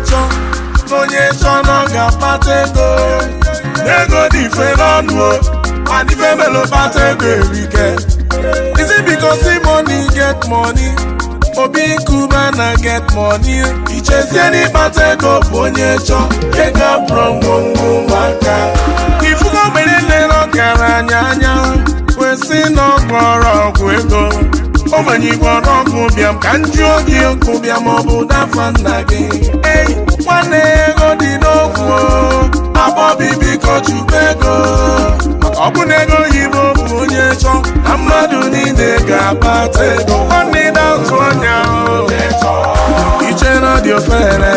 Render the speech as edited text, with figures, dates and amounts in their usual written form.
Chọ na onye chọ na ọ ga-akpata ego. Ego dị mfe n'ọnụ o, mana ife melo kpata ego erike. Is it because money get money? Obi Cubana get money. Ichezie n'ịkpata ego bụ onye chọ. Ego abụrụ ngwongwo ụmụaka. Ifugo mere nne ọgaranya anya wee na ọ gwọrọ ọgwụ ego. Ogbenye gwọrọ ọgwụ bịam ka nju oge okwu bịam, ọ bụ dafa nna gị. Ei nwanne, ego dị n'okwu o. Agbọbi, biko chukwu ego, maka ọ bụ na ego oyibo bụ onye chọ na mmadụ niile ga-akpata ego. Nwanne, na-atụ anya o, iche na ọ dị ofere.